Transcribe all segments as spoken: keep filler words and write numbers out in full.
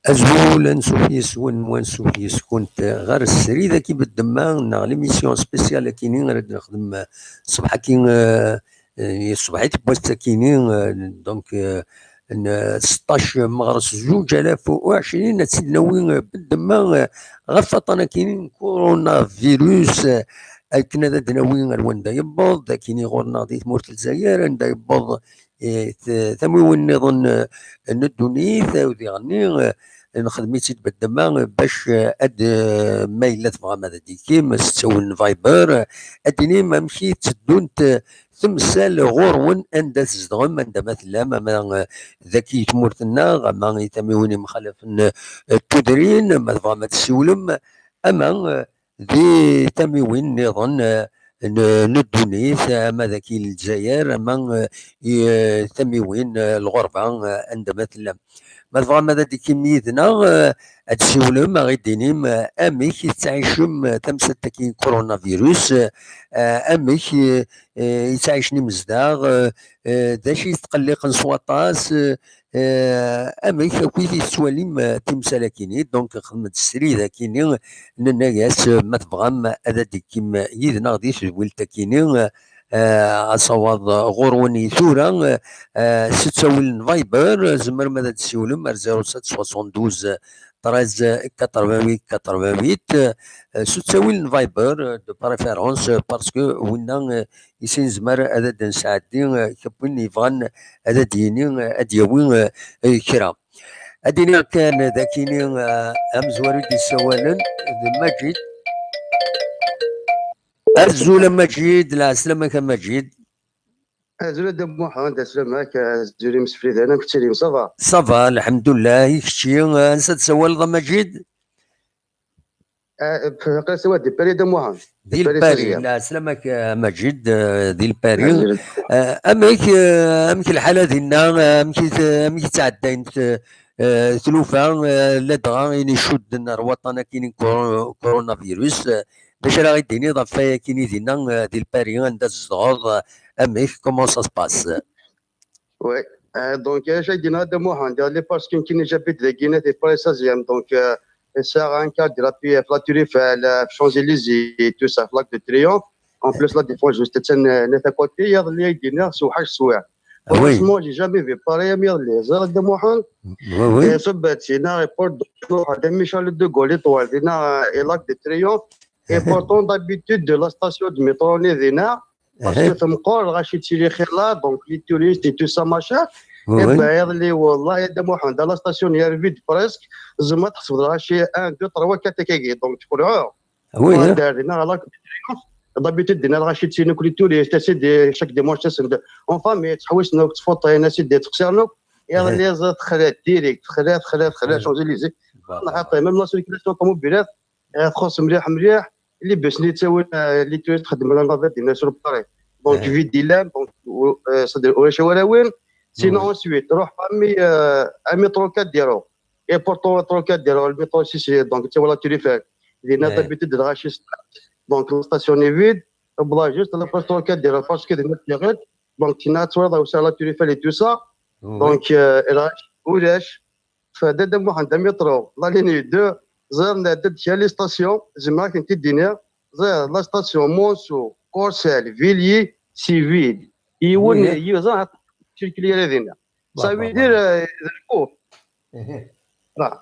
Azul, ansuf yes-wen, wansuf yes-kunt ɣer srid-agi beddemma neɣ l'émission spéciale akini ara d-nexdem ṣṣbeḥ-agi, eh, eh, ṣṣbeḥ i tewwast akini, eh, donc, eh, n seṭṭac meɣres zuǧ alaf u ɛecrin, ad tt-id-nawi, eh, beddemma, eh, ɣef waṭṭan akini n coronavirus, eh, akken ad d-nawi ar wanda yewweḍ akini ɣur-neɣ di tmurt n Lezzayer, anda yewweḍ, eh, t-, tamiwin nniḍen, eh, n ddunit, eh, u diɣenni, eh, nexdem-itt-id beddemma, eh, bac, eh, ad, eh, ma yella tebɣam ad d-ikim s ttawil n Viber, eh, ad d-inim amek i tteddunt, eh, temsal ɣur-wen anda tzedɣem, anda ma tellam, ama, eh, dagi i tmurt-nneɣ, ama i tamiwin imxalafen, eh, n tudrin, ma tebɣam ad tessiwlem, ama, eh, di tamiwin nniḍen, eh, n, n ddunit, ama dagi i Lezzayer, ama, eh, i, eh, tamiwin, eh, lɣerba, eh, anda ma tellam. Ma tebɣam ad d-ikim yid-neɣ, eh, ad d-siwlem, ad ɣ-id-inim, eh, amek i tettɛicem, eh, tamsalt-agi n coronavirus, eh, amek, eh, eh, i ttɛicen imezdaɣ, eh, eh, d acu i tettqelliqen s waṭas, eh, eh, amek akk i tettwalim, eh, timsal-agi-nni. Donc, xdem-d srid-agi-nni, nenna-yas, eh, ma tebɣam ad d-ikim yid-neɣ di tedwilt-agi-nni, eh, asawaḍ ɣur-wen i tura, eh, s ttawil n Viber, eh, tzemrem ad d-siwlem ar zéro sept soixante-douze treize quatre-vingt-huit quatre-vingt-huit, eh, s ttawil n Viber, eh, de préférence, eh, parce que winna, eh, i sin nezmer ad d-nesɛeddi, eh, kra n win yebɣan ad d-yini, eh, ad d-yawi, eh, eh, kra. Ad d-iniɣ kan d akini, eh, amezwaru i d-yessawalen d Maǧid. Azul a Maǧid, lɛeslama-k a Maǧid. Azul a Dda Muḥend, ɛeslama-k, azul imsefliden, amek tettili, ça va? Ça va, lḥemdullah, i kečči, eh, ansa d-tsawaleḍ a Maǧid? Eh, f-, f-, di Paris, Dda Muḥend. Di Paris, Paris, lɛeslama-k a Maǧid, eh, di Paris. Azul. Eh, amek, eh, amek lḥal a dinna, eh, amek i t-, amek i ttɛeddayent, eh, eh, tlufa, eh, ladɣa ayen icudden ar waṭṭan akini n coro-, coronavirus, eh, d acu ara ɣ-id-tiniḍ ɣef waya akini dinna, eh, di Paris anda tzedɣeḍ, eh, amek, comment ça se passe? Oui. Euh, donc, euh, j'ai dit, Dda Muḥend, les parce que j'habite de Guinée, c'est pas seizième. Donc, euh, ça a un cadre, puis, euh, la Tour Eiffel, euh, Champs-Élysées, et tout ça, l'Arc de Triomphe. En plus, la Défense, juste, c'est net à côté. Il y a les Guinéens, c'est au Hajj Souer. Ah oui. Franchement, j'ai jamais vu pareil, mais les heures de Mohamed. Oui, oui. Et ce bâtiment, aéroport de Michel de Gaulle, étoile, et l'Arc de Triomphe. Et pourtant, d'habitude, de la station de métro, on est vénère. Parce que ça me colle, Rachid Chilikhela, donc les touristes et tout ça, machin. Oui, oui. Et ben, il y a les, والله, il y a des Mohamed, dans la station, il y a vide presque. Je me dis, Rachid, un, deux, trois, quatre, كاكي. Donc, tu connais, hein. Ah oui, hein. D'habitude, دينا الغاشي تسينو كل توري، تسيدي chaque dimanche تسند. En famille، تحوسنا وتفوطينا سيدي تقصرنا. يا لي زاد خلات direct، خلات، خلات، خلات Champs-Élysées. نحط même la circulation طوموبيلات، آه، تخص مليح مليح. اللي باش نيتساوي، آه، les touristes تخدم la navette دينا sur Paris. Donc vide ديلان، donc، آه، صدر ولا شي ولا وين. Sinon ensuite، روح عمي، آه، عمي ترونكات ديالو. Et pourtant, trois quatre ديالو الميترو سيسي، donc تي ولا تيليفون. لينا d'habitude الغاشي ستة. Donc la station est vide. بلا juste la place trois quatre ديالو parce que دينا تيغيت. Donc تينا تصوير وسع la Tour Eiffel et tout ça. Donc, euh, الغاشي ولاش. فدادا محمد ميترو، la ligne deux، زرنا دد كيا les stations، زعما كنت دينيا، زير la station Monceau، Courcelles، Villiers، c'est vide. يون يزا circuler هذينا. Ça veut dire, euh, الخوف. آه.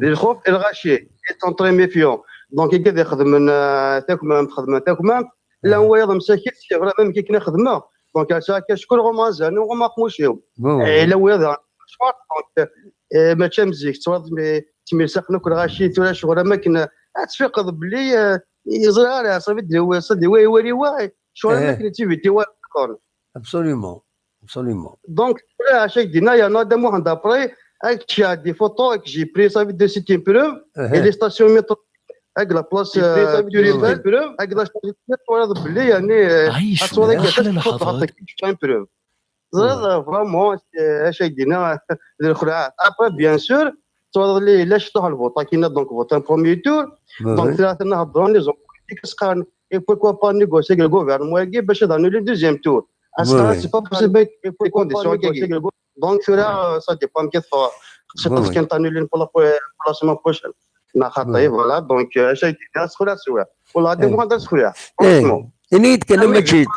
الخوف الغاشي، ils sont très méfiants. Donc يقعد يخدم من، آه، تاكمام، خدمة تاكمام. لا هو يضم ساكت، c'est vrai، même كي كنا خدمة. Donc هكا شكون غوما زانو، غوما قموشيو. إيه، لا هو يضم شوار، donc، إيه، ما تشمزيك، تصور مي-، تمير ساقنك الغاشي، ثورة شغل، ما كنا، تفيقظ بلي، آه، يزرع عليها، صافي دير هو، صدي، وي، وي، وي، شغل، ما كنا تيفيتي، وي. Absolument. Absolument. Donc, après, à chaque dîner, il y en a des moments d'après, avec qui a des photos que j'ai prises avec des sites imprimés, et les stations métro. Ak la place, euh, tu respectes, ak la charité, tu vois, belli, yani, euh, ad twaliḍ, ad txuṣṣeḍ, ad txuṣṣeḍ. Teẓriḍ, euh, vraiment, euh, acu ay d-yenna, d lxelɛat. Après, bien sûr, tettwaliḍ li, la ctuḥ lvote akkin, donc vote en premier tour. Donc, tura tenna heddren les hommes politiques, s-qqaren, et pourquoi pas négocier le gouvernement-agi bac ad annulin deuxième tour. Ass-a, c'est pas possible avec les conditions-agi. Donc, tura, euh, ça dépend amek teffeɣ. C'est parce qu'on annule pour la, pour la semaine prochaine. Neɣ xaṭi, voilà, donc, euh, acu ay d-yenna, s xelɛa s xelɛa. Wallah, d amuqan d as xelɛa. Franchement. Ini-yi-d kan, a Maǧid.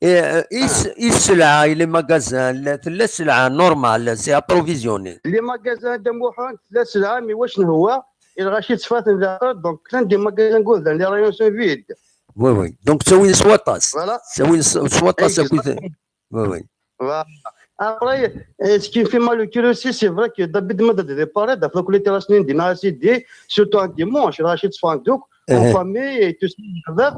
Eh, eh, i s-, i sselɛa, i les magasins, la, tella sselɛa normale, c'est approvisionné. Les magasins d amuḥend, tella sselɛa, mais wac nhewwa, i lɣaci ttfaten daxel, donc, klan des magasins guddan, les rayons sont vides. Oui, oui. Donc, ttawin s waṭas. Voilà. Ttawin s, s waṭas akkit. Oui, oui. Voilà. Après, euh, ce qui me fait mal au cœur aussi, c'est vrai que d'habitude, ma d-, départ, d aflok les terrasses, surtout un dimanche, lɣaci tteffɣen, en famille, et tout ça,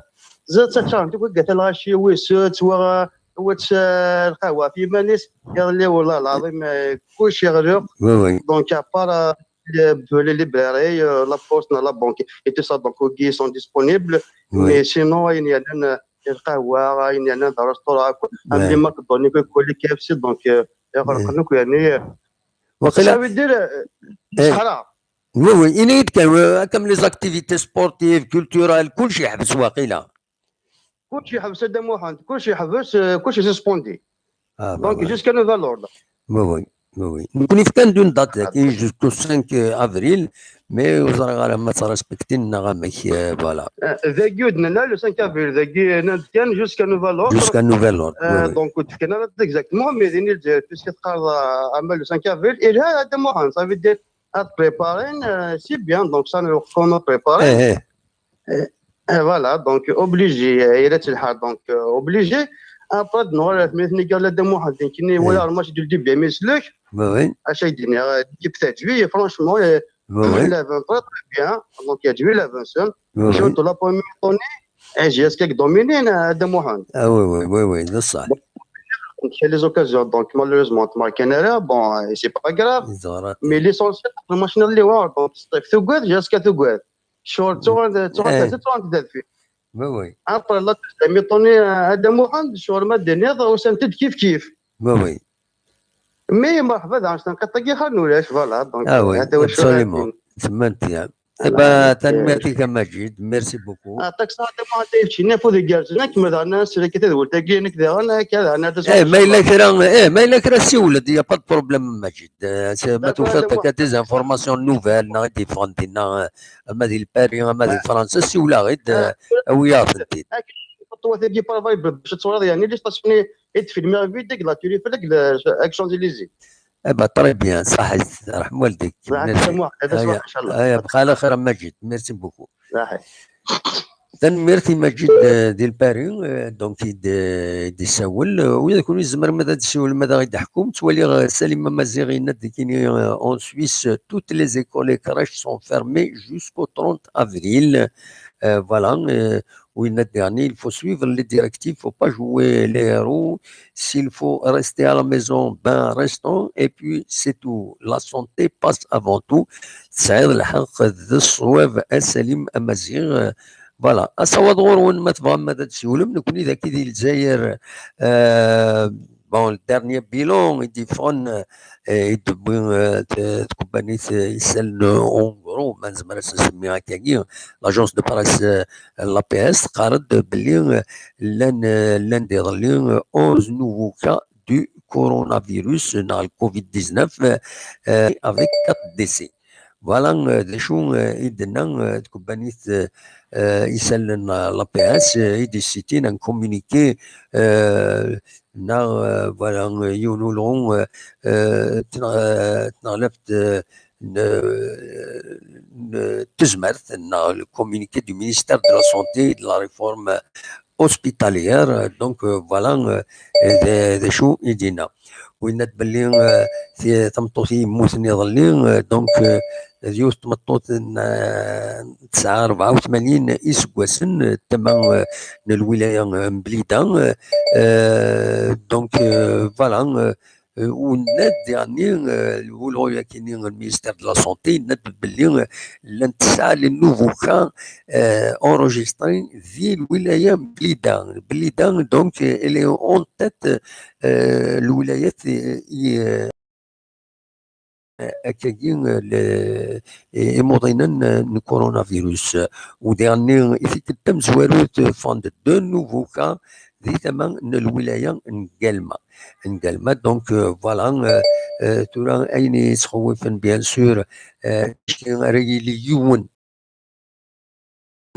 zdat tteččaren, tu vois, lɣaci, oui, c'est, tu vois, euh, lqahwa, fi iman-is, iḍelli, wallah l'azim, euh, kullec yeɣleq. Oui, oui. Donc, à part, euh, les, les librairies, euh, la poste, la banque, et tout ça, donc, ils sont disponibles. Oui. Mais sinon, il y a un, euh, lqahwa, ayen yernan d restaurant, am les McDo, les K F C, donc, euh, iɣelqen akk, yani, euh, ça veut dire, euh, ṣṣeḥra. Oui, oui, ini-yi-d kan, euh, comme les activités sportives, culturelles, kullec yeḥbes waqila. Kullec yeḥbes, a Dda Muḥend, kullec yeḥbes, euh, kullec est suspendu. Donc, jusqu'à nouvel ordre. Oui, oui. Oui, oui. Nekkni fkan-d une date dagi, jusqu'au cinq avril, mais ur ẓriɣ ara ma ttrespektin neɣ amek, euh, voilà. Euh, dagi ur d-nenna le cinq avril, dagi nnan-d kan jusqu'à nouvel ordre. Jusqu'à nouvel ordre, oui, oui. Donc ur d-fkan ara exactement, mais din i Lezzayer, puisque teqqareḍ, euh, amal le cinq avril, yelha a Dda Muḥend, ça veut dire ad préparer, euh, c'est bien, donc ça, nous, comment préparer. Eh, eh. Et voilà, donc obligé, euh, il est le, donc, euh, obligé. Après, d-nuɣal ar tmurt-nni, a Dda Muḥend, nekkni walaɣ le match du début, mais c'est lui. Oui, oui. Acu ay d-nniɣ, euh, l'équipe teɛǧeb-iyi, franchement, euh, oui, oui, la vingt très, très bien. Donc, yeɛǧeb-iyi la vingt. Oui, oui. Surtout la première mi-temps, eh, J S K i dominin, euh, a Dda Muḥend. Ah oui, oui, oui, oui, d ṣṣeḥ. Donc, il y a les occasions, donc malheureusement, ur marquin ara, bon, euh, c'est pas grave. Mais l'essentiel, le match-nni d liwar, donc, c'est que tugad, J S K tugad. Ccɣel ttuɣal, ttuɣal, ttuɣal d deffir. Oui, oui. Après la deuxième mi-temps, a Dda Muḥend, ccɣel ma d-tiniḍ, usant-d kif kif. Oui, oui. Mais merḥba daɣen s tenqiḍt-agi xir n ulac, voilà, donc, ah oui, absolument. Temmant ya. Eh ben, tanemmirt-ik a Maǧid, merci beaucoup. Ah, ṭaksa a Dda Muḥend, ay keččini afud igerrzen, ad nkemmel daɣen ad nsellek i tadwilt-agi, nekk daɣen, akka daɣen, ad as-, eh, ma yella kra, eh, ma yella kra, siwel-d, y a pas de problème, Maǧid. Eh, ma tufiḍ akka des informations nouvelles, neɣ i d-yeffɣen dinna, eh, ama di Lpari, ama di Fransa, siwel-aɣ-id, eh, awi-yaɣ-tent-id. Akken txeṭṭwat-agi, par exemple, bac ad twaliḍ, yani, les stations i d-filmiɣ vidéo deg la Tour Eiffel, deg la, deg Champs-Élysées. Eh ben, très bien, ṣaḥit, ṛeḥm waldik. Merci. Aya, bxala xir a Maǧid, merci beaucoup. Tanemmirt i Maǧid, euh, di Lpari, euh, donc, i d-, i d-issawel. Euh, ula d kunwi tzemrem ad d-tessiwlem, ad aɣ-d-teḥkum. Ttwaliɣ, euh, Salim Amaziɣ yenna-d nekkini, euh, en Suisse, euh, toutes les écoles et crèches sont fermées jusqu'au trente avril. Euh, voilà, euh, u yenna-d daɣen, il faut suivre les directives, faut pas jouer les héros. S'il faut rester à la maison, ben, restons. Et puis, c'est tout. La santé passe avant tout. Tesɛiḍ lḥeqq, d ṣṣwab, a Salim Amaziɣ. Voilà. Asawaḍ ɣur-wen, ma tebɣam ad d-tessiwlem, nekkni dagi di Lezzayer, euh, bon, le dernier bilan i d-yeffɣen, euh, i d-tewwi, euh, t-, tkebbanit, euh, isallen, euh, en gros, ma nezmer ad s-nsemmi akkagi, l'agence de presse, euh, l'A P S, teqqar-d belli, euh, llan, euh, llan-d iḍelli, euh, onze nouveaux cas du coronavirus, neɣ le covid dix-neuf, euh, euh, avec quatre décès. Voilà, euh, d acu, euh, i d-tenna, euh, tkebbanit, euh, euh, isallen, euh, l'A P S, euh, i d-issitin un communiqué, euh, neɣ, euh, voilà, euh, yiwen ulɣu, euh, euh, tneɣ-, euh, tneɣlaft, euh, n, n tezmert, neɣ le communiqué du ministère de la Santé et de la Réforme hospitalière. Donc, euh, voilà, euh, d, d acu i d-yenna. U yenna-d belli, euh, ti-, tameṭṭut i yemmuten iḍelli, euh, donc, euh, d yiwet tmeṭṭut n, euh, tesɛa rebɛa u tmanyin iseggasen, euh, tama, euh, n lwilaya, euh, n Blida, euh, euh, donc, euh, voilà, euh, Euh, u nna-d, yeɛni, euh, ulɣu-yakini, le ministère de la Santé, yenna-d belli, euh, llan tesɛa les nouveaux cas, euh, enregistrés di lwilaya n Blida. Blida, donc, euh, elle est en tête, euh, lwilayat, euh, i, euh, akkagi, euh, le, i, imuḍinen, euh, n coronavirus. U diɣenni, i tikkelt tamezwarut, euh, ffɣen-d deux nouveaux cas di tama n lwilaya n Galma. N Galma, donc, euh, voilà, euh, euh, tura ayen yettxewwifen, bien sûr, euh, ara yili yiwen,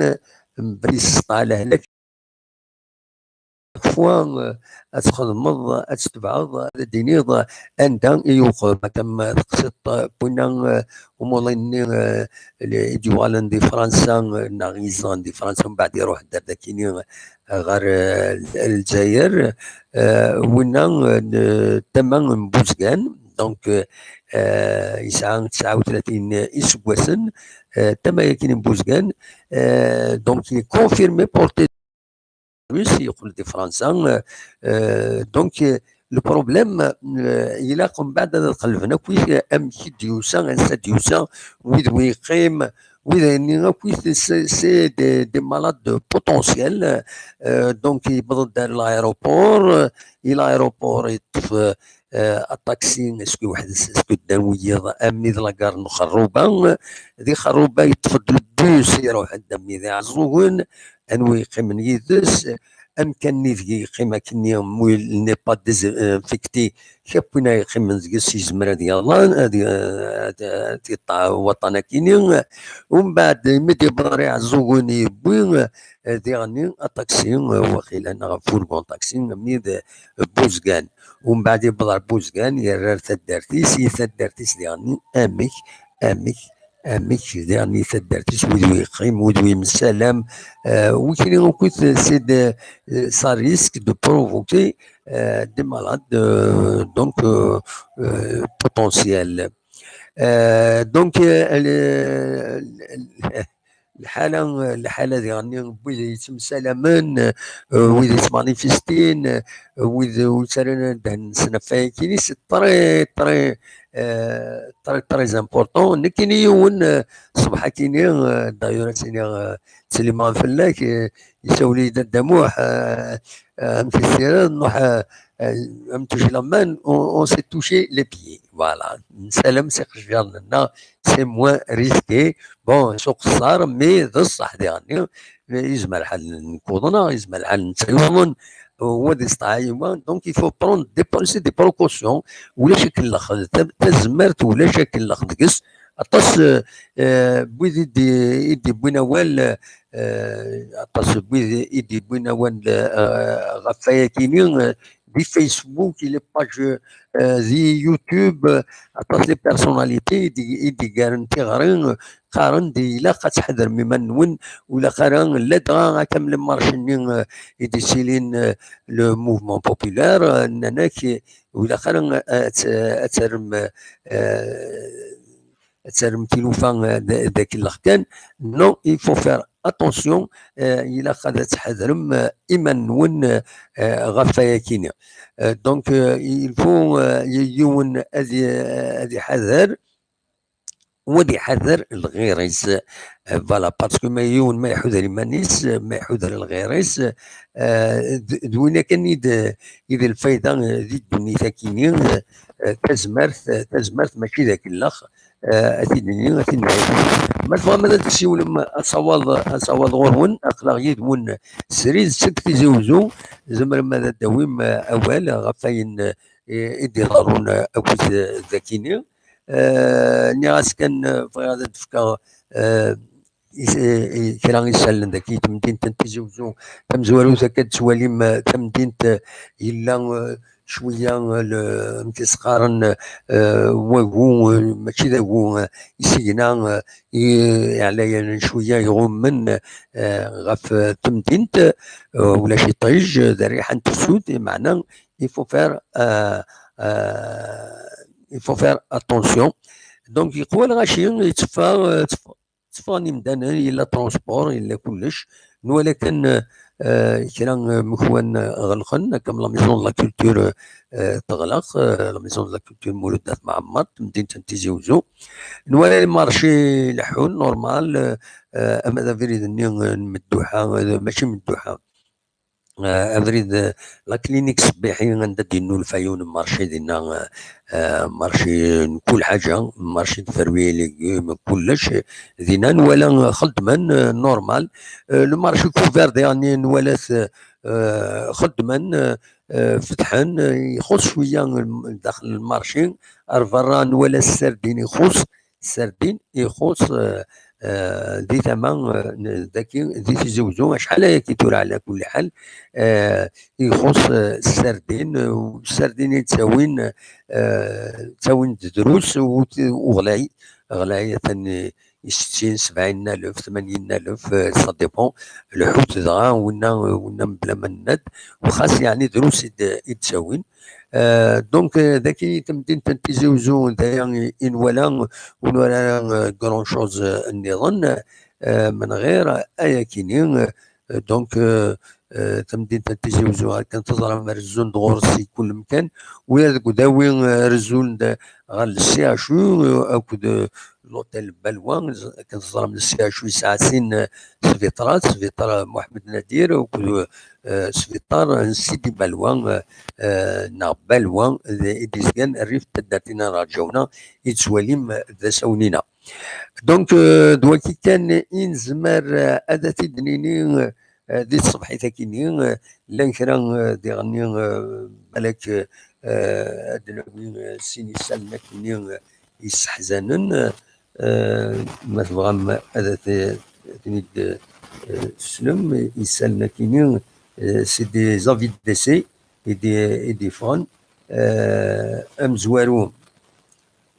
euh, mebla yesseṭṭa lehlak. Chaque fois, euh, ad txedmeḍ, ad tebɛeḍ, ad d-tiniḍ anda i yuqem. Akken ma teqsiḍ, euh, wina, euh, umuḍin-nni, euh, i d-yuɣalen di Fransa, euh, neɣ i yezdeɣen di Fransa, mbeɛd iruḥ-d ar dakini, euh, ɣer, euh, Lezzayer, euh, winna, euh, n-, tama n Buzgan, donc, euh, euh, yesɛa tesɛa u tlatin iseggasen, euh, tama-yakini n Buzgan, euh, donc il est confirmé porté virus, yeqqel di Fransa, euh, euh, donc, euh, le problème, euh, ilaq mbeɛd ad qelben akk amek i d-yusa, ansa d-yusa, wid wi yeqqim, wid-nni akk, c'est, c'est des, des malades potentiels. Euh, donc, yewweḍ-d ar l'aéroport, euh, i l'aéroport yeṭṭef, euh, aṭaksi, est-ce que weḥd-s, est-ce que ddan wiyiḍ, armi d la gare n Xerruba, di Xerruba yeṭṭef-d le bus iruḥ-d armi d Iɛeẓẓugen, anwa yeqqimen yid-s, amkan-nni deg yeqqim akkenni, mu il n'est pas désinfecté, kap win ara yeqqimen deg-s yezmer ad yaḍan, ad, ad, ad yeṭṭeɛ waṭṭan akkenni. Umbeɛd, imi d-yewweḍ ɣer Iɛeẓẓugen, yewwi, eh, diɣenni aṭaksi, eh, waqila neɣ furgon taksi, mi d, eh, Buzgan. Umbeɛd yewweḍ ɣer Buzgan, yerra ar taddart-is, i taddart-is diɣenni, amek, amek, amek, diɣenni taddart-is, wid wi yeqqim, wid wi yemsalam, eh, wikini akk, c'est de, eh, ça risque de provoquer, eh, des malades, eh, donc, eh, eh, potentiels. Eh, donc, eh, le-, le-, lḥala, lḥala diɣenni n wid yettemsalamen, eh, wid yettmanifistin, eh, wid ur ttarran ddehn-nsen ɣef wayakini, c'est très, très, eh, très, très important. Nekkini yiwen, eh, ṣṣbeḥ akini, eh, d'ailleurs, ad s-iniɣ, eh, ttsellimeɣ fell-ak, eh, isawel-iyi-d Dda Muḥ, eh, eh, amek i tessirid, nruḥ, eh, eh, am tujlaman, on, on s'est touché les pieds. Voilà. Nessalam s iqejjiren-nneɣ, c'est moins risqué. Bon, s uqeṣṣer, mais d ṣṣeḥ diɣenni, yezmer lḥal nekk uḍneɣ, yezmer lḥal netta yuḍen, wa ad yesṭeɛɛi wa. Donc, il faut prendre des, c'est des précautions. Ulac akellex, ta-, tazmert ulac akellex deg-s. Aṭas, eh, eh, n wid i d-, i d-yewwin awal, eh, aṭas n wid i d-yewwin awal, eh, ɣef wayakini, eh, di Facebook, les pages, eh, di YouTube, eh, aṭas les personnalités i d-, i d-yeggaren tiɣri, eh, qqaren-d ilaq ad tḥadrem iman-nwen, ur ilaq ara, ladɣa akka am les marches-nni, eh, i d-yettilin, eh, le mouvement populaire, eh, nnan-ak, eh, ur ilaq ara, eh, ad t-, ad terrem, eh, ad terrem tilufa, eh, d, d akellex kan. Non, il faut faire attention, eh, ilaq ad tḥadrem, eh, iman-nwen, eh, eh, ɣef wayakini. Eh, donc, eh, il faut, eh, y-, yiwen ad i-, ad iḥader, u ad iḥader lɣir-is. Eh, voilà, parce que ma yiwen ma iḥuder iman-is, ma iḥuder lɣir-is, eh, d, d winna kan i d, i d lfayda, eh, di ddunit-akini, eh, eh, tazmert, eh, tazmert mačči d akellex, eh, ad t-id-nini, ad t-id-nini. Ma tebɣam ad d-tessiwlem, asawaḍ, asawaḍ ɣur-wen, aql-aɣ yid-wen srid seg Tizi Uzzu, tzemrem ad d-tawim, eh, awal ɣef wayen, eh, i d-iḍerrun, eh, akked, eh, dakini. Eh, nniɣ-as kan, eh, bɣiɣ ad d-fkeɣ, eh, is-, eh, eh, kra isallen dagi i temdint n Tizi Uzzu tamezwarut, akka d-tettwalim, eh, tamdint, eh, yella, eh, cwiya, eh, le, amek i s-qqaren, eh, wagu, eh, mačči d agu, eh, isigna, eh, i, iɛlayen cwiya iɣummen, eh, ɣef, eh, temdint, eh, ulac iṭij, eh, d rriḥa n tefsut, meɛna il faut faire, euh, euh, il faut faire attention. Donc, yeqwa lɣaci, yetteffeɣ, euh, ttef-, tteffɣen imdanen, yella transport, yella kullec. Nwala kan, euh, Eh, kra, eh, mekwan, eh, ɣelqen, comme la maison de la culture, eh, teɣleq, eh, la maison de la culture Mulud At Mɛemmer, temdint n Tizi Uzzu. Nwala les marchés leḥḥun, normal, eh, eh, ama d abrid-nni, eh, n Medduḥa, eh, mačči Medduḥa. Eh, abrid, eh, la clinique Ṣebbiḥi, anda d-yennulfa yiwen n marché dinna, eh, eh, marché n kul ḥaǧa, marché de fruits et légumes, kullec. Dinna nwala, eh, xeddmen, eh, normal. Eh, le marché couvert diɣenni nwala-t, eh, xeddmen, eh, eh, fetḥen, eh, ixuṣ cwiya, eh, daxel lmarci. Ar berra nwala ssardin ixuṣ, ssardin ixuṣ, eh, eh, di tama, eh, n-, daki, di Tizi Uzzu, acḥal ayagi tura ɛla kulli ḥal, eh, ixuṣ, eh, ssardin, eh, ssardin i ttawin, eh, ttawin-d drus, u t-, u ɣlay, ɣlay atan, eh, i settin, sebɛin n alef, tmanyin n alef, eh, ça dépend. Lḥut dɣa, winna, winna mebla ma nenna-d, u xas yeɛni drus i d-, i d-ttawin. Eh, donc, eh, daki tamdint n Tizi Uzzu, d aya i, i nwala, ur nwala ara, eh, grand chose, eh, nniḍen, eh, menɣir ayakini, eh, donc, eh, eh, tamdint n Tizi Uzzu, akken teẓram, rezzun-d ɣur-s si kul mkan, ula deg udawi, eh, rezzun-d ɣer le C H U, eh, akked, eh, l'hôtel Balwa, akken teẓram, le C H U yesɛa sin, eh, sbiṭarat, sbiṭar Mohamed Nadir, akked, eh, sbiṭar n Sidi Balwa, eh, eh, neɣ Balwa, d, i d-izgan rrif n taddart-inna n Rǧawna, i tettwalim d asawen-inna. Donc, euh, d waki kan i nezmer, euh, ad t-id-nini, euh, di tṣebḥit-agi-nni, euh, llan kra, euh, diɣenni, euh, balak, euh, ad d-nawi, euh, sin isallen akkenni, euh, yesseḥzanen, euh, ma tebɣam ad t-, ad ten-id, euh, teslem, isallen akkenni, euh, c'est des avis de décès i d-, i d-yeffɣen, euh, amezwaru,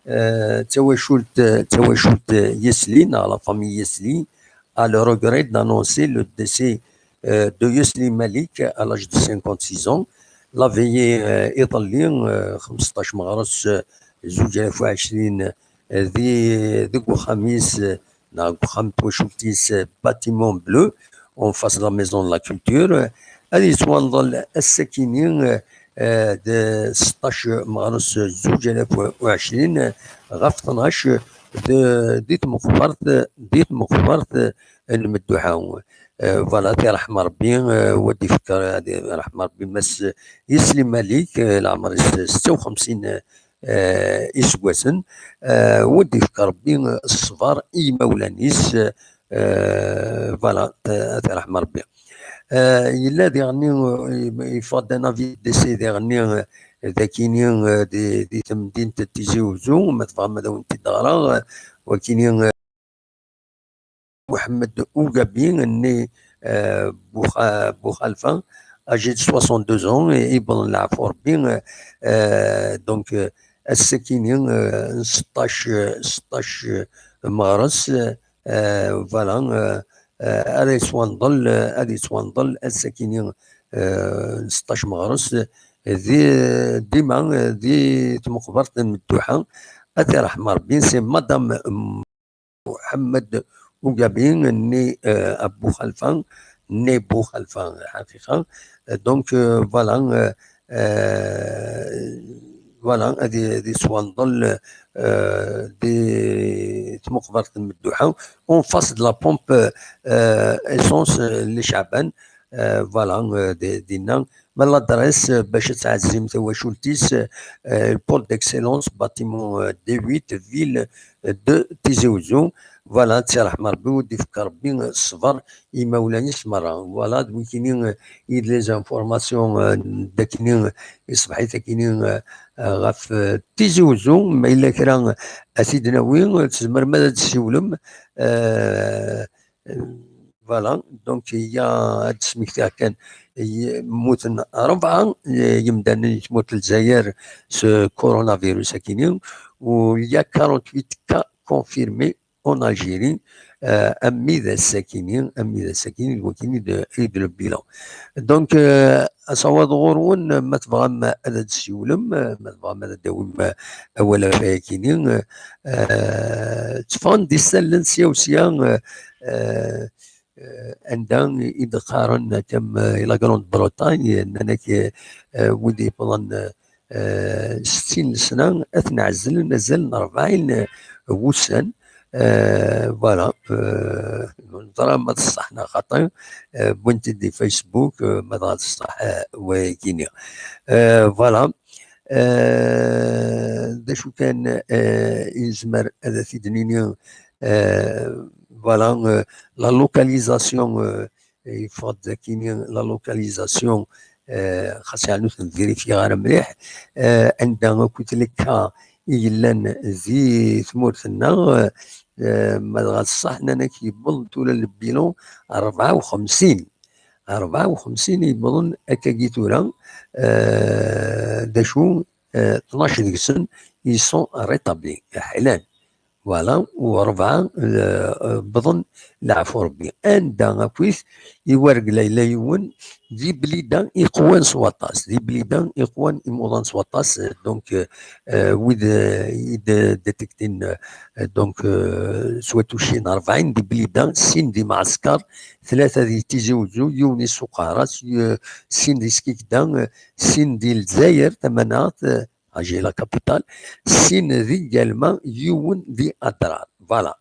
euh, d tawacult, d tawacult Yesli, neɣ la famille Yesli, a le regret d'annoncer le décès, euh, de Yesli Malik à l'âge de cinquante-six ans. La veillée, euh, iḍelli, euh, xemseṭṭac meɣres, euh, zuǧ alaf u ɛecrin, euh, di, deg uxxam-is, euh, neɣ deg uxxam n twacult-is, euh, Bâtiment Bleu, en face de la Maison de la Culture. Ad yettwanḍel ass-akini, eh, d seṭṭac meɣres zuǧ alaf u ɛecrin, ɣef tnac, d, di tmeqbert, di tmeqbert n Medduḥa. Eh, voilà, ad t-iṛḥem Ṛebbi, eh, wa d-ifker, ad iṛḥem Ṛebbi Mass Yesli Malik, eh, leɛmer-is setta u xemsin, eh, iseggasen, eh, wa d-ifk Ṛebbi ṣṣber i yimawlan-is, eh, voilà, t-, ad t-iṛḥem Ṛebbi. Eh, yella diɣenni, eh, yeffeɣ-d un avis de décès diɣenni, eh, d akini, eh, di, di temdint n Tizi Uzzu, ma tebɣam ad awen-t-id-ɣreɣ, eh, wakini, eh, Mohamed Ougabi, né, euh, Bouha-, Bouhalfa, âgé de soixante-deux ans, et, et bon, la Fourbi, euh, euh, donc, euh, ass-akini, euh, seṭṭac, euh, seṭṭac, euh, meɣres, euh, voilà, euh, euh, ad yettwanḍel, euh, ad yettwanḍel ass-akini, euh, seṭṭac meɣres, di, dima, euh, di tmeqbert n Medduḥa, ad t-iṛḥem Ṛebbi, c'est Madame Mohamed Ougabi, né, euh, à Bouhalfa, né Bouhalfa, ḥaqiqa. Euh, donc, euh, voilà, euh, euh, voilà, ad, ad yettwanḍel, euh, di tmeqbert n Medduḥa, en face de la pompe, euh, essence, euh, Li Chaban, euh, voilà, euh, di, dinna, ma l'adresse, euh, bac ad tɛezzim tawacult-is, euh, pôle d'excellence, bâtiment, euh, D huit, ville, euh, de Tizi Ouzou. Voilà, ad tt-iṛḥem Ṛebbi, ad d-ifk Ṛebbi, euh, ṣṣber i yimawlan-is meṛṛa. Voilà, d wikini, euh, i d les informations, euh, d akini, euh, i ṣṣbeḥ-it akini, euh, euh, ɣef, euh, Tizi Ouzou. Ma yella kra, euh, ad t-id-nawi, euh, tzemrem ad d-tessiwlem, euh, Voilà, donc, il y a, ad d-smektiɣ kan, y-, mmuten rebɛa, eh, yemdanen di tmurt n Lezzayer s coronavirus akini, u il y a quarante-huit cas confirmés en Algérie, euh, armi d ass-akini, armi d ass-akini, d wakini d, i d le bilan. Donc, euh, asawaḍ ɣur-wen, ma tebɣam ad d-tessiwlem, ma tebɣam ad d-tawim awal ɣef wayakini, eh, tteffɣen-d isallen sya u sya, eh, eh, eh, anda i d-qqaren, comme, eh, la Grande-Bretagne, nnan-ak, eh, eh, wid yewwḍen, eh, settin n sna, ad ten-ɛezzlen azal n rebɛin, eh, wussan. Eh, voilà, eh, neẓra ma d ṣṣeḥ neɣ xaṭi, eh, wwin-t-id di Facebook, eh, ma dɣa d ṣṣeḥ, eh, wayagi-nni. Eh, voilà. Eh, d acu kan, eh, i nezmer ad t-id-nini, eh, voilà, eh, la localisation, eh, yeffeɣ-d akini la localisation, eh, xas yeɛni ur ten-vérifier ara mliḥ, eh, anda akk les cas i yellan di tmurt-nneɣ, eh, eh, ma dɣa d ṣṣeḥ, nnan-ak yewweḍ tura le bilan rebɛa u xemsin. Rebɛa u xemsin i yewwḍen akkagi tura, eh, d acu, eh, tnac deg-sen ils sont rétablis, ḥlan. Voilà, u rebɛa, eh, wwḍen leɛfu Rebbi. Anda akkit i wargla yella yiwen, di Blida iqwan s waṭas, di Blida iqwan imuḍan s waṭas, eh, donc, eh, eh, wid, eh, i d-, détectin, eh, donc, eh, s watuccin rebɛin di Blida, sin di Mɛesker, tlata di Tizi Wezzu, yiwen i Suqara, s-, eh, sin di Skikda, eh, sin di Lezzayer, tamanaɣt, eh, Alger, la capitale, sin di Galma, yiwen di Adrar. Voilà.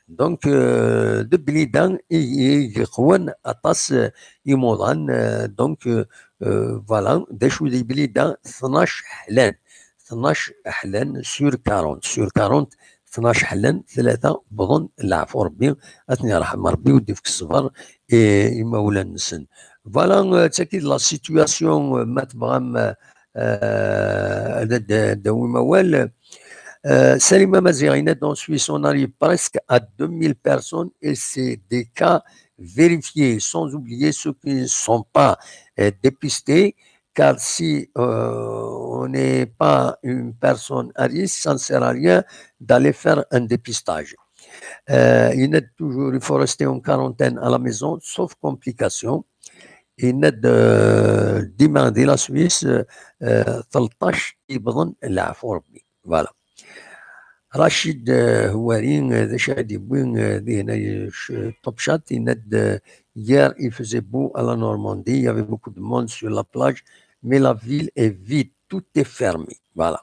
Donc, euh, de Blida i, i, i yeqwan aṭas, euh, imuḍan, euh, donc, euh, euh, voilà, d acu di Blida, tnac ḥlan, tnac ḥlan sur quarante, sur quarante, tnac ḥlan, tlata wwḍen leɛfu Rebbi, ad ten-yerḥem Rebbi, u d-ifk ṣṣber i imawlan-nsen. Voilà, euh, d tagi la situation, euh, ma tebɣam, euh, euh, ad, ad d-awim awal. Euh, Salima Maziɣ, il est en Suisse, on arrive presque à deux mille personnes et c'est des cas vérifiés, sans oublier ceux qui ne sont pas, euh, dépistés, car si, euh, on n'est pas une personne à risque, ça ne sert à rien d'aller faire un dépistage. Euh, il est toujours, il faut rester en quarantaine à la maison, sauf complication. Il est de, demain de la Suisse, euh, tleṭṭac i yewwḍen leɛfu Rebbi. Voilà. Rachid, euh, Houari, euh, d acu ara d-yewwi, euh, dihin, euh, ch-, Top Chat, il est de, hier, il faisait beau à la Normandie, il y avait beaucoup de monde sur la plage, mais la ville est vide, tout est fermé. Voilà.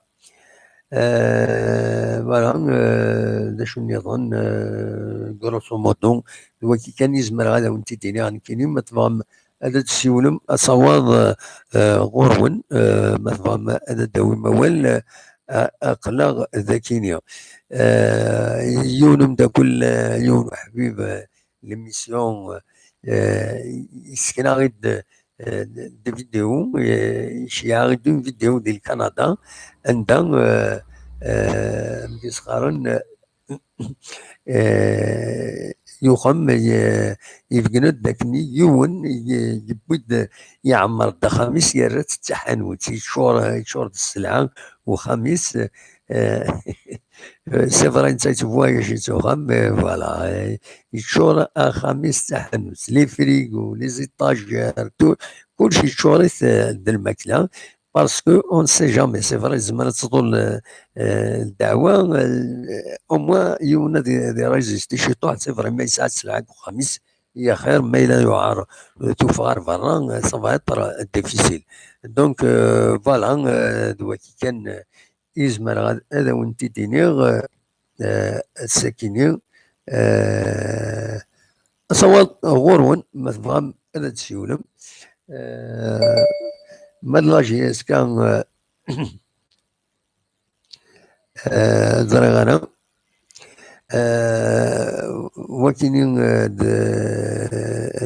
Euh, voilà, euh, d acu nniḍen, euh, grosso modo, d wagi kan i zemreɣ ad awen-t-id-iniɣ nekkini, ma tebɣam ad d-tessiwlem, asawaḍ, euh, euh, ɣur-wen, euh, ma tebɣam ad d-tawim awal, euh, a-, aql-aɣ d akini. Euh, yiwen umeddakel, euh, yiwen uḥbib, euh, l'émission, euh, yessken-aɣ-id, euh, des vidéos, euh, yeceyyeɛ-aɣ-id une vidéo di Lkanada, anda, euh, euh, amek i s-qqaren, euh, euh, yuxem, ye-, yebgen-d d akken yiwen ye-, yewwi-d, yeɛmer-d axxam-is, yerra-tt d taḥanut, yeččur, yeččur d sselɛa uxxam-is, euh, c'est vrai, netta yettbwayac s uxxam, mais voilà, euh, yeččur axxam-is d taḥanut, les frigos, les étagères, tout, kullec yeččur-it, euh, d lmakla, parce que on ne sait jamais, c'est vrai, tezmer ad tḍul, euh, euh, ddeɛwa, euh, au moins yiwen ad, ad irésisté ciṭuḥ, c'est vrai, ma yesɛa sselɛa deg uxxam-is, yaxir, ma yella yuɛer, euh, tuffɣa ɣer berra, euh, ça va être, euh, difficile. Donc, euh, voilà, euh, d wagi kan, euh, i zemreɣ ad, ad awen-t-id-iniɣ, euh, euh, ass-akini, euh, asawaḍ ɣur-wen, ma tebɣam ad d-tsiwlem. Euh, ma d la J S K, euh, euh, ẓriɣ ara. Euh, wakini, euh, d,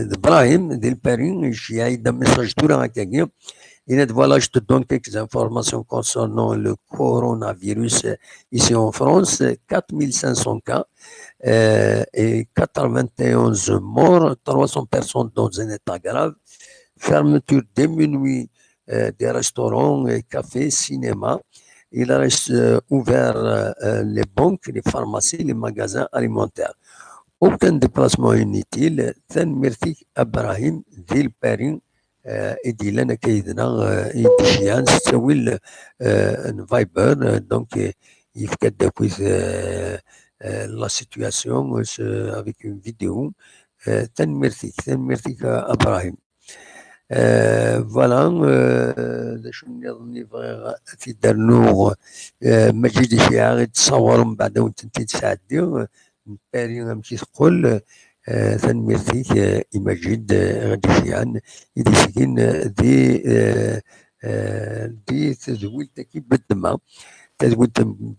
d Brahim, di Lpari, yeceyyeɛ-d un message tura akkagi. Il a dit, voilà, je te donne quelques informations concernant le coronavirus, euh, ici en France. Quatre mille cinq cents cas, euh, et quatre-vingt-onze morts, trois cents personnes dans un état grave. Fermeture dès minuit, euh, des restaurants, euh, cafés, cinémas. Il reste, euh, ouvert, euh, euh, les banques, les pharmacies, les magasins alimentaires. Aucun déplacement inutile. Tanemmirt-ik a Brahim di Lpari, euh, i d-yellan akka yid-neɣ, euh, i d-iceyyeɛen s ttawil, euh, n Viber, euh, donc, euh, yefka-d akkit, euh, euh, la situation, euh, avec une vidéo. Eh, tanemmirt-ik, tanemmirt-ik, a Ibrahim. Eh, voilà, eh, d acu nniḍen i bɣiɣ ad t-id-rnuɣ? Eh, Maǧid Iciɛa i d-tessawḍem, mbeɛd ad wen-tent-id-sɛeddiɣ, eh, n Paris amek i teqqel. Eh, tanemmirt-ik, eh, i Maǧid, eh, i ɣ-d-iciɛen, i d-isegin, eh, di, eh, eh, di tedwilt-agi Bedma. Tadwilt n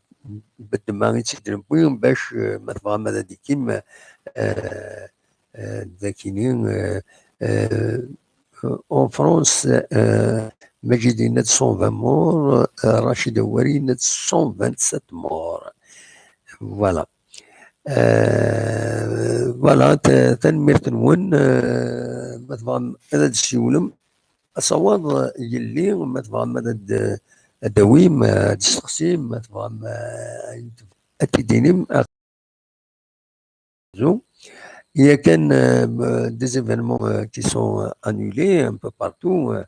Bedma i tt-id-newwi bac, eh, ma tebɣam ad d-ikim, eh, eh, d akini, eh, eh, en France, eh, Maǧid yenna-d cent vingt morts, eh, Rachid Awari yenna-d cent vingt-sept morts. Voilà. Eh, voilà, ta-, tanemmirt-nwen, eh, ma tebɣam ad d-ssiwlem, asawaḍ yelli, ma tebɣam ad d-, ad d-tawim, ad d-testeqsim, ma tebɣam, eh, ad t-id-tinim, Il y a quand, euh, des événements, euh, qui sont, euh, annulés un peu partout. Euh,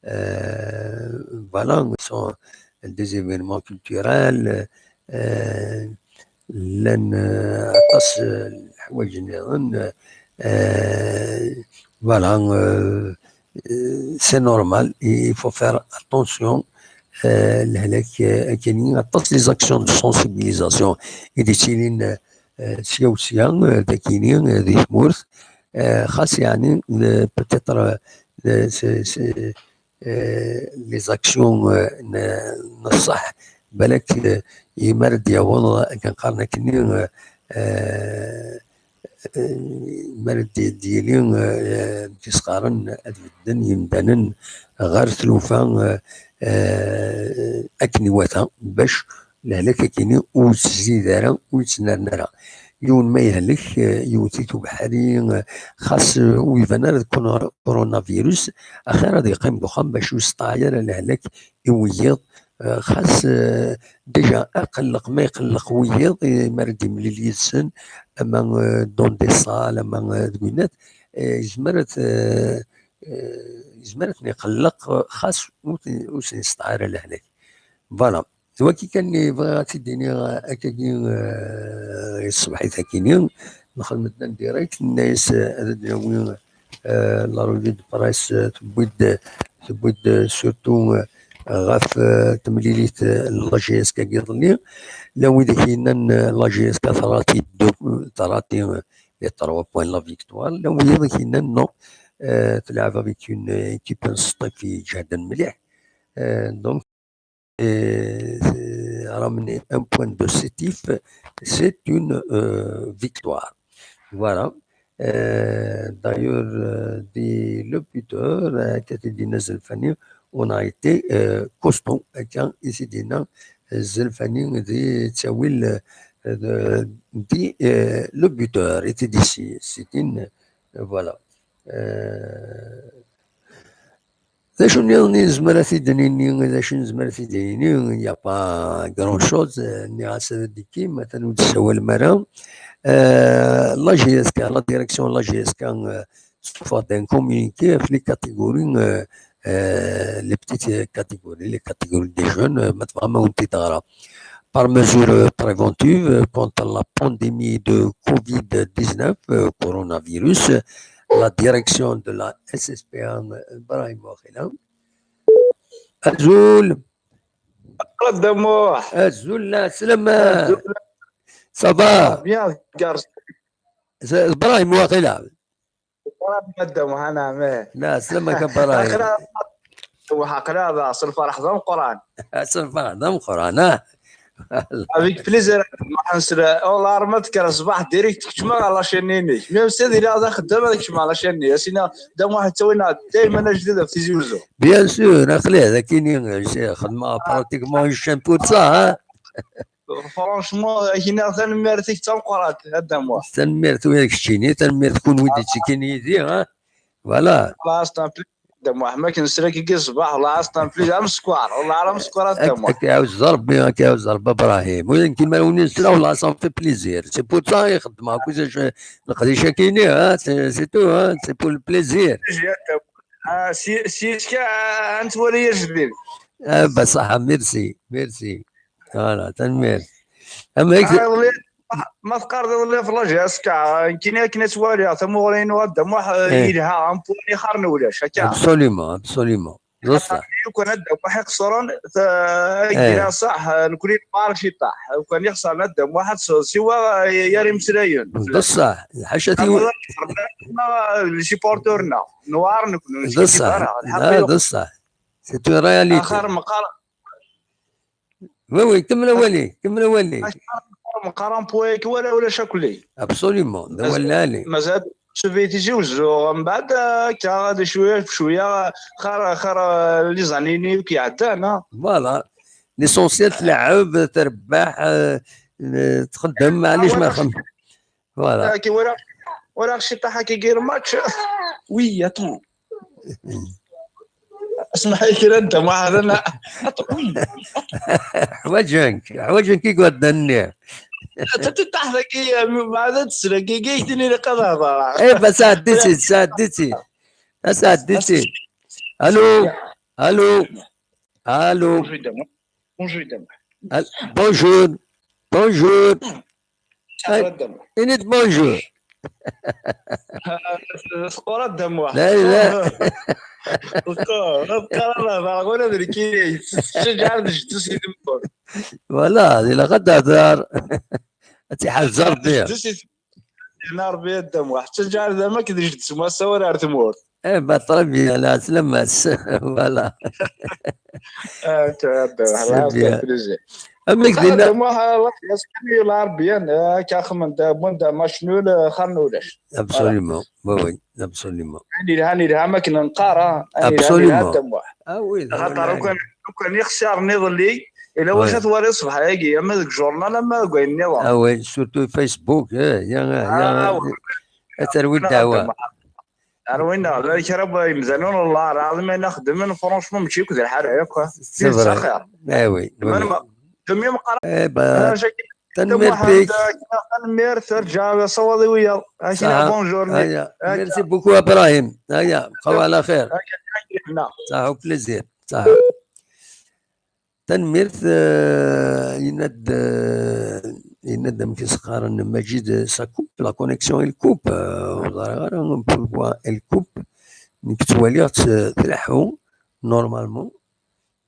euh, voilà, ce sont des événements culturels. Euh, llan, euh, aṭas, euh, n leḥwayeǧ nniḍen, euh, voilà, euh, euh, c'est normal. Il faut faire attention. Euh, lehlak, euh, akini, aṭas les actions de sensibilisation i d-yettilin, euh, eh, sya u sya, eh, dagini, eh, di tmurt, eh, xas yeɛni, eh, peut-être, eh, c'est, c'est, eh, les actions, eh, n, n ṣṣeḥ, balak, eh, yemar ad d-yaweḍ, akken qqaren akkenni, eh, eh, eh, yemar ad d-, d-yili, eh, d-isqaren ad bedden yimdanen ɣer tlufa, eh, eh, akken iwata, bac lehlak-agi-nni ur yettezzi ara, ur yettnerni ara. Yiwen ma yehlek, eh, yewwet-it ubeḥri, eh, xas, eh, ur iban ara d coronavirus, axir ad yeqqim deg uxxam bac ur yesṭaɛay ara lehlak i wiyiḍ. Eh, xas, eh, déjà aqelleq ma iqelleq wiyiḍ, eh, mi ara d-yemlil yid-sen, ama, eh, dans des salles, ama, eh, deg winnat, eh, yezmer ad, eh, eh, yezmer ad ten-iqelleq, eh, xas ur ten-, ur sen-yesṭaɛay ara lehlak. Voilà. D wagi kan i bɣiɣ ad t-id-iniɣ, eh, akkagi, eh, i tṣebḥit-agi-nni. Nxedmet-d en direct, nenna-yas, eh, ad d-nawi, eh, la revue de presse, eh, tewwi-d, tewwi-d, eh, surtout, eh, ɣef, eh, temlilit, eh, n la J S K-agi iḍelli. Llan widak yennan, eh, la J S K terra-t-id, terra-t-id, eh, les trois points, la victoire. Llan widak yennan non, eh, telɛeb avec une équipe n Sṭif iǧehden mliḥ. Eh, donc, et, euh, ramener un point de Sétif, c'est une, euh, victoire. Voilà. Euh, d'ailleurs, euh, dès le buteur, euh, Katidina Zelfani, on a été, euh, costaud. Akka i t-id-yenna, euh, Zelfani di ttawil, euh, de, di, euh, le buteur, i t-id-yessi-, yessin, euh, voilà. Euh, D acu nniḍen i nezmer ad t-id-nini, d acu nezmer ad t-id-nini, il y a pas grand chose, eh, nniɣ-as ad d-ikkim, atan ur d-tessawalem ara. Eh, la J S K, la direction n la J S K, eh, tessufeɣ-d un communiqué ɣef les catégories, eh, eh, les petites catégories, les catégories des jeunes, eh, ma tebɣam ad wen-t-id-ɣreɣ. Par mesure, euh, préventive, euh, contre la pandémie de covid dix-neuf, euh, coronavirus, la direction de la S S P A, euh, Ibrahim Waxila. Azul. Azul, la, salama. Azul. Ça va? Bien, garçon. Ibrahim Waxila. Madam, hana, mais. La, salama ka Ibrahim. Aql-aɣ, aql-aɣ, ass lferḥ d ameqqran. Ass lferḥ d ameqqran, ah. Avec plaisir, ma ḥensel, والله راه ما تكره الصباح direct كتشما على la chaîne نيني. Même si ديري هذا خدام هذاك كتشما على la chaîne نيني. سينا دام واحد تسوينا دائما جديد في تيزي وزو. Bien sûr, aql-i هذا كيني خدمة pratiquement une chaîne pour ça, hein. Franchement, akini tanemmirt-ik d tameqqrant, a Dda Muḥ. Tanemmirt-ik keččini, tanemmirt kunwi d-yettekkin yid-i, ha? Voilà. Last and please, a Dda Muḥ, ma k-nesra kiki ṣṣbeḥ, last and please, ameskar, والله راه ameskar, a Dda Muḥ. Ad k-iɛawez Rebbi, ad k-iɛawez Rebbi, Ibrahim. Ula d nekk ma ur nesra, والله ça me fait plaisir. C'est pour ça i xeddmeɣ akk leqdic-agi-nni, ha? C'est, c'est tout, ha? C'est pour le plaisir. Ah, si, si, si, ah, ah, merci, merci. Voilà, tanemmirt. Am hekk. Ah, iḍelli, Ma teqqareḍ iḍelli ɣef la G S K, nekkini akken ad twaliɣ tamuɣli-inu a Dda Muḥ, eh, yelha, un point ixaren ulac, akka. Absolument, absolument. D ṣṣeḥ. Lukan a Dda Muḥ iqṣuren, ta-, eh, gira ṣaḥ, nekkni newɛer ciṭaḥ. Lukan ixṣer a Dda Muḥ ad s-, siwa, eh, yar imeslayen. D ṣṣeḥ, ḥaca tiwi. Les supporters-nneɣ, newɛer nekkni, ur neskiddib ara. D ṣṣeḥ. C'est une réalité. Axir meqqar Oui, oui, kemmel awali, kemmel awali. Meqqar un point wala ulac akk-lli. Absolument, d awal lɛali. Mazal Soviet Tizi Wezzu, mbeɛd akka, d cwiya, cwiya, xar, xar, eh, les années-nni akk iɛeddan, ah. Voilà. L'essentiel tleɛɛeb, terbeḥ, eh, eh, txeddem, ah, maɛlic ma txeddem. Voilà. Walaɣ, walaɣ ciṭaḥ akka yir match. Oui, attends. Smeḥ-iyi kra n tamwaḥ, ana. Ḥwaǧen-k, ḥwaǧen-k igerdan-nni. Ata tiṭaḥt-agi, mbeɛd ad tesragi, agi tini ilaq ad hḍeṛ. Eh, bas ɛeddi-tt-id, sɛeddi-tt-id. Sɛeddi-tt-id. Allô? Allô? Allô? Bonjour. Bonjour. Bonjour. Ini-d bonjour. Teqqur a Dda Muḥ. La, la. Teqqur, teqqur a Dda Muḥ, ula d nekkini, tettcaǧaɛ d jeddi-s i temmut. Voilà, ilaq ad tehder. Ad tt-iḥrez Rebbi. Jeddi-s i temmut. Yeɛna Rebbi a Dda Muḥ. Tettcaǧaɛ d amak d jeddi-s, ma ass-a ur ar tmurt. Eh ben, très bien, la, la masse. Voilà. Ah, tu vois, c'est bien. Amek dinna? Muḥ, Allah yaskan i Rebbi, akka xemmen da, bon, da, match nul, xar n ulac. Absolument, oui, oui, absolument. Ani lhan, ilha ma kena nqara, ani lhan, ilha Dda Muḥ. Ah oui, xaṭer ukan, ukan ixsaren iḍelli, ila wacu ad twaliḍ ṣṣbeḥ-agi, ama deg journal, ama deg wayen nniḍen. Ah oui, surtout Facebook, eh, ya, ya, ya. Ad terwi ddeɛwa. Ar win neɣ la kra n yimdanen, Allah lɛaḍim, ayen xeddmen, franchement, mačči akk d lḥara yakk. C'est vrai. Eh oui, oui, oui. Demi meqqar. Eh ben, tanemmirt-ik. Tanemmirt, terǧa d asawaḍ i wiyaḍ. Akina, bonjour. Merci beaucoup, Ibrahim. Aya, bqaw ala xir. Saḥa, au plaisir. Saḥa. Tanemmirt, eh, yenna-d, eh, yenna-d amek i s-qqaren Maǧid, eh, ça coupe, la connexion elle coupe, eh, ur ẓriɣ ara pourquoi elle coupe. Nekk ttwaliɣ-tt, eh, tleḥḥu normalement,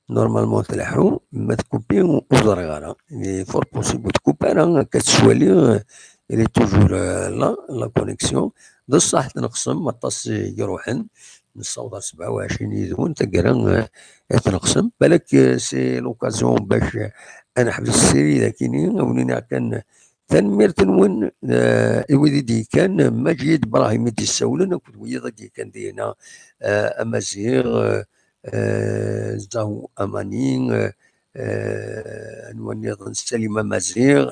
normalement tleḥḥu, ma tkupi ur ẓriɣ ara. Il est fort possible ur tkupi ara, akka tettwali, eh, elle est toujours, eh, là, la connexion. D ṣṣeḥ tneqsem, aṭas i iruḥen, nessaweḍ ar sebɛa u ɛecrin yid-wen, taggara, eh, ad tneqsem. Balak, eh, c'est l'occasion bac, eh, ad neḥbes ssiri dakini, ad wen-iniɣ kan tanemmirt-nwen, eh, i wid i d-yekkan, Maǧid Brahim i d-yessawlen, akked wiyaḍ i d-yekkan dinna, eh, Amaziɣ, eh, eh, Zaw Amani, eh, eh, anwa nniḍen, Salim Amaziɣ,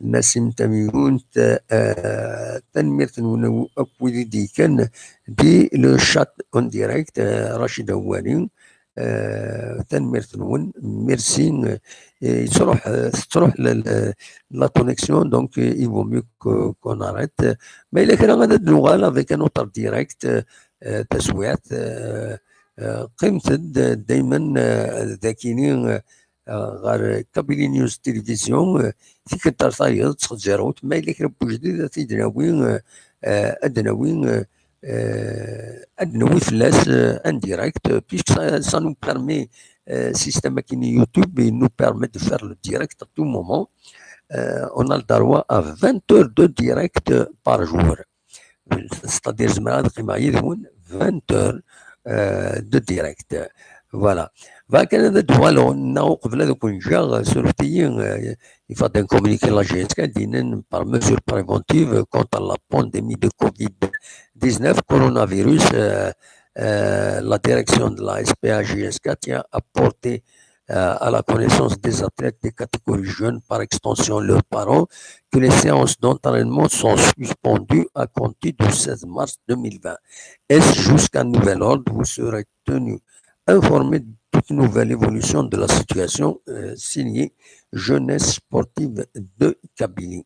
Nassim Tamigunt, eh, tanemmirt-nwen akk wid i d-yekkan di le chat en direct, eh, Rachid Awali, eh, tanemmirt-nwen, merci, eh, yettruḥ, eh, tettruḥ la, la, la connexion, donc, eh, il vaut mieux que, qu'on arrête. Ma yella kra, ad d-nuɣal avec un autre direct, eh, taswiɛt, eh, eh, qqimet-d, eh, daymen, eh, dakini, eh, ɣer Kabylie News Télévision, eh, tikkelt ar tayeḍ, ttxezzirut, ma yella kra n wejdid, ad t-id-nawi, eh, eh, ad d-nawi, eh, eh, ad d-nawi fell-as, eh, en direct, eh, puisque ça, ça nous permet, eh, système akini YouTube, il nous permet de faire le direct à tout moment. Eh, on a le droit à vingt heures de direct par jour. C'est-à-dire, zemreɣ ad qqimeɣ yid-wen vingt heures, euh, de direct. Voilà. Bɣiɣ kan ad d-uɣaleɣ, neɣ uqbel ad ken-ǧǧeɣ, surfet-iyi, euh, il faut un communiqué de la G S K, d-yennan, par mesure préventive contre la pandémie de covid dix-neuf, coronavirus, euh, euh, la direction de la S P A G S K tient à porter euh, à la connaissance des athlètes des catégories jeunes, par extension leurs parents, que les séances d'entraînement sont suspendues à compter du seize mars deux mille vingt. Et jusqu'à nouvel ordre, vous serez tenu informé de toute nouvelle évolution de la situation, euh, signé Jeunesse Sportive de Kabylie.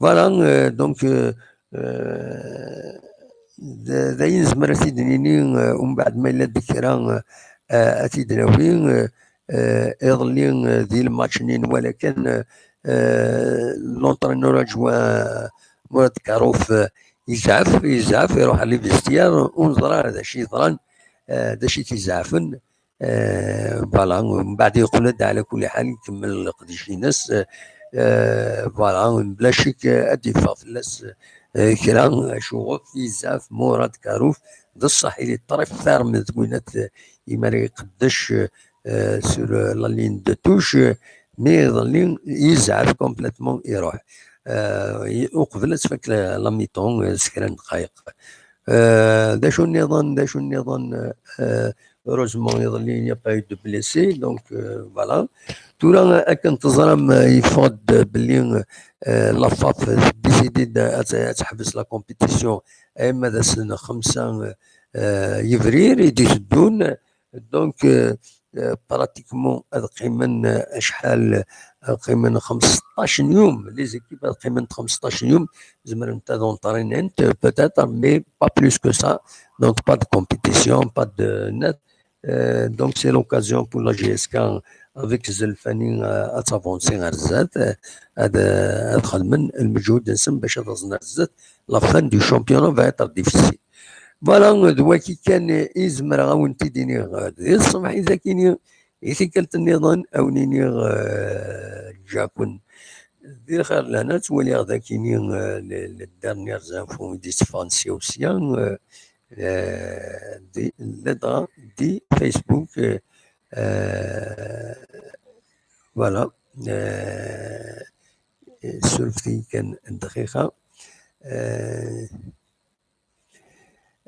Voilà, euh, donc, euh, euh, d, d ayen nezmer ad t-id-nini, euh, umbeɛd ma yella d kra, euh, euh, ad t-id-nawi, euh, euh, iḍelli, euh, di lmatch-nni nwala kan, euh, Euh, l'entraîneur adjoint Mourad Karouf, euh, yezɛef, yezɛef, iruḥ ɣer les vestiaires, ur neẓri ara d acu yeḍran, euh, d acu i t-izeɛfen. Euh, voilà, mbeɛd yeqqel-d, ɛla kulli ḥal, ikemmel leqdic-ines. Euh, voilà, bla ccek, euh, ad d-yeffeɣ fell-as, euh, kra, acu ɣef yezɛef Mourad Karouf. D ṣṣeḥ, il est très ferme deg winat, euh, imi ara iqeddec, euh, sur, euh, la ligne de touche, euh, mais iḍelli yezɛef complètement, iruḥ. Euh, i-, uqbel ad tfak la, la mi-temps, euh, s kra n ddqayeq. Euh, d acu nniḍen, d acu nniḍen, euh, heureusement, iḍelli, il n'y a pas eu de blessés, donc, euh, voilà. Tura, akken teẓram, euh, yeffeɣ-d belli, euh, la FAF décidé-d ad, ad teḥbes la compétition, ayen ma d ass n xemsa, euh, yebrir i d-iteddun. Donc, euh, euh, pratiquement, ad qqimen, euh, acḥal, ad qqimen xemseṭṭac n yum. Les équipes ad qqimen xemseṭṭac n yum, zemrent ad entraînent, euh, peut-être, mais pas plus que ça. Donc, pas de compétition, pas de net. Euh, donc, c'est l'occasion pour la J S K avec Zelfani, euh, ad s'avancer ɣer zdat, euh, ad, euh, ad xedmen lmeǧhud-nsen bac ad aẓen ɣer zdat. La fin du championnat va être difficile. Voilà, d waki kan i zemreɣ ad wen-t-id-iniɣ, eh, di tṣebḥit akini, i tikkelt nniḍen, ad wen-iniɣ, eh, ǧǧaken di lxir lehna. Ttwaliɣ d akini, eh, le, le dernier info i d-itteffɣen sya u sya, eh, eh, di, ladɣa di Facebook, eh, eh, voilà, eh, surfet-iyi kan dqiqa. Eh,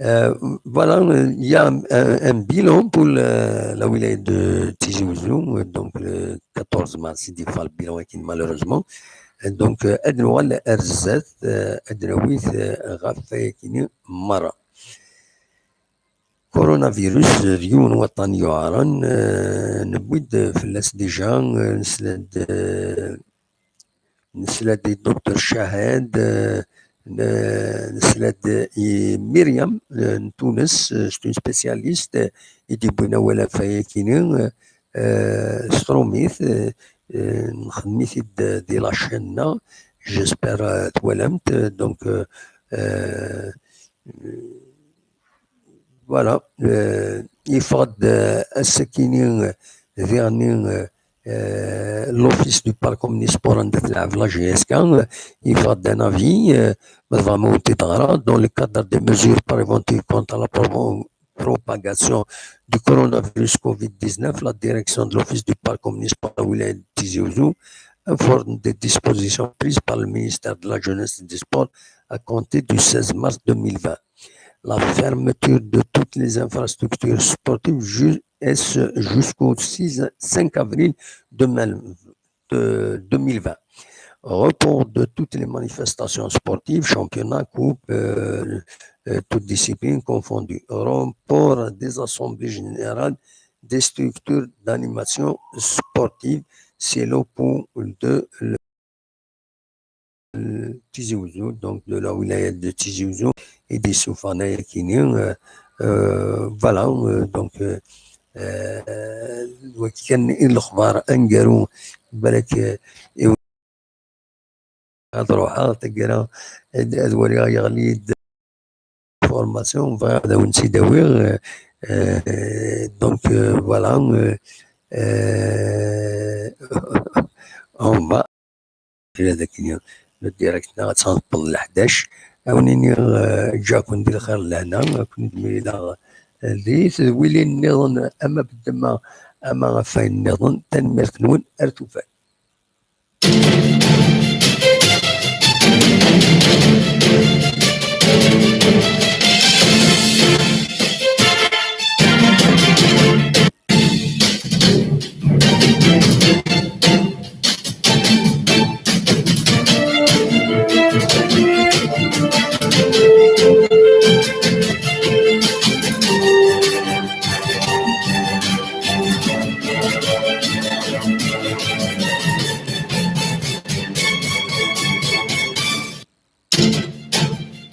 Euh, voilà, euh, il y a un, un- un bilan pour le- la wilaya de Tizi Ouzou. Euh, donc, le quatorze mars, il défend le bilan et qui, malheureusement. Euh, donc, euh, ad nuɣal ar zdat, euh, ad nawi, euh, ɣef wayakini merra. Coronavirus, euh, d yiwen waṭṭan yuɛren, euh, newwi-d fell-as déjà, euh, nesla-d, euh, Nesla-d i docteur Chahed, euh, n-, nesla-d i Myriam, euh, n Tunes, euh, c'est une spécialiste, euh, i d-yewwin awal ɣef wayakini, euh, euh, s trumit, euh, euh, nxeddem-it-id di la chaîne-nneɣ, j'espère, euh, twalam-t, euh, donc, euh, euh, Voilà, euh, yeffeɣ-d, euh, ass-akini, euh, diɣenni, euh, euh, l'office du parc omnisport anda telɛeb la J S K, euh, yeffeɣ-d un avis, euh, ma tebɣam ad wen-t-id-ɣreɣ, dans le cadre des mesures préventives contre la provo- propagation du coronavirus covid dix-neuf, la direction de l'office du parc omnisport de la wilaya de Tizi Ouzou informe des dispositions prises par le ministère de la Jeunesse et des Sports à compter du seize mars deux mille vingt. La fermeture de toutes les infrastructures sportives ju-, et ce, jusqu'au six, cinq avril deux mille, de deux mille vingt. Report de toutes les manifestations sportives, championnats, coupes, euh, euh, toutes disciplines confondues. Report des assemblées générales des structures d'animation sportive, c'est le point de Tizi Ouzou, donc de la wilaya de Tizi Ouzou et des Soufana Yakini. Euh, euh, voilà, euh, donc, euh, euh, wagi kan i lexbar aneggaru, balak, euh, ad ruḥeɣ taggara ad, ad waliɣ yeɣli-d formation, bɣiɣ ad awen-tt-id-awiɣ. Euh, euh, donc, euh, voilà, euh, euh, on va. Kra d akken le direct-nneɣ ad tɛeṭṭel leḥdac. Ad wen-iniɣ, euh, ǧǧaken di lxir lehna, ad ken-id-mlileɣ, euh, di tedwilin nniḍen, ama beddema, ama ɣef wayen nniḍen. Tanemmirt-nwen, ar tufat.